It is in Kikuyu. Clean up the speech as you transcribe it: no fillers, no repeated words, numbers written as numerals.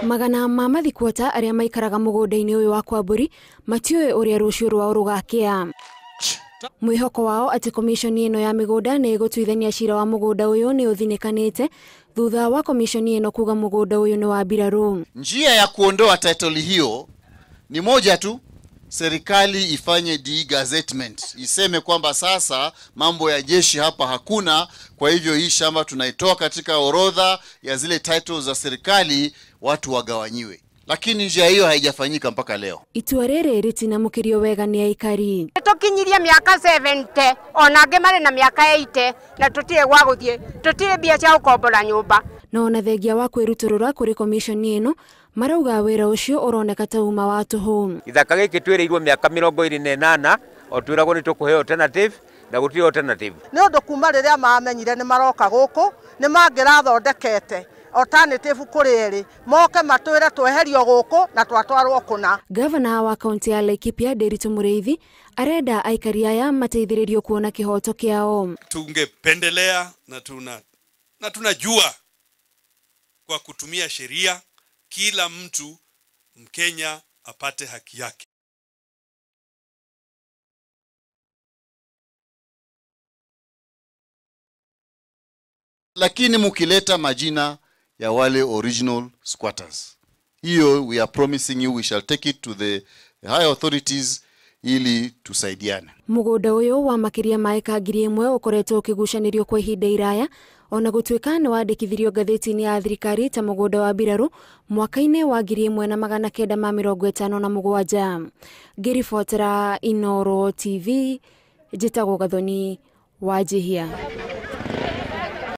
Magana ma mathikuota arĩa maikaraga mũgũnda-inĩ ũyũ wa Kwambũri matiũĩ ũrĩa rũciũ rwao rũgakĩa. Mwĩhoko wao atĩ komishoni ĩno ya mĩgũnda nĩ ĩgũtuithania cira wa mũgũnda ũyũ nĩ ũthinĩkanĩte thutha wa komishoni ĩno kuga mũgũnda ũyũ nĩ wa mbirarũ. Njia ya kuondoa title hiyo ni moja tu, serikali ifanye degazettement, iseme kwamba sasa mambo ya jeshi hapa hakuna, kwa hivyo hii shamba tunaitoa katika orodha ya zile titles za serikali, watu wagawanyiwe. Lakini njia hiyo haijafanyika mpaka leo. Itua rĩrĩ rĩtinamũkĩrio wega nĩ aikari. Tũkinyirie mĩaka 70 ona angĩ marĩ na mĩaka 80 na tũtirĩ gwa gũthiĩ, tũtirĩ mbia cia gũkombora nyũmba. No ona thengia wa kwĩrutũrũra kũrĩ komishoni ĩno marauga wĩra ũcio ũroneka ta uma wa tũhũ. Gĩthaka gĩkĩ twĩrĩirwo mĩaka 28 o twĩragwo nĩ tũkũheo alternative na gũtirĩ alternative. Nĩ ũndũ kuma rĩrĩa mamenyire nĩ maroka gũkũ nĩ mangĩrathondekete alternative kũrĩ erĩ moke matwĩre tweherio gũkũ na twatwarwo kũna. Gavana wa kaunti ya Laikipia Ndiritu Mũrĩithi arenda aikari aya mateithĩrĩrio kuona kĩhoto kĩao. Tungependelea na tunajua kwa kutumia sheria kila mtu Mkenya apate haki yake. Lakini mukileta majina ya wale original squatters, hiyo we are promising you we shall take it to the higher authorities ili tusaidiane. Mũgũnda ũyũ wa makĩria ma eka 1000 ũkoretwo ũkĩgucanĩrio kwa ihinda iraya ona gũtuĩka nĩ wandĩkithirio ngathĩti-inĩ ya thirikari ta mũgũnda wa mbirarũ mwaka-inĩ wa 1957. Ngĩribotera Inooro TV, njĩtagwo Gathoni Wanjihia.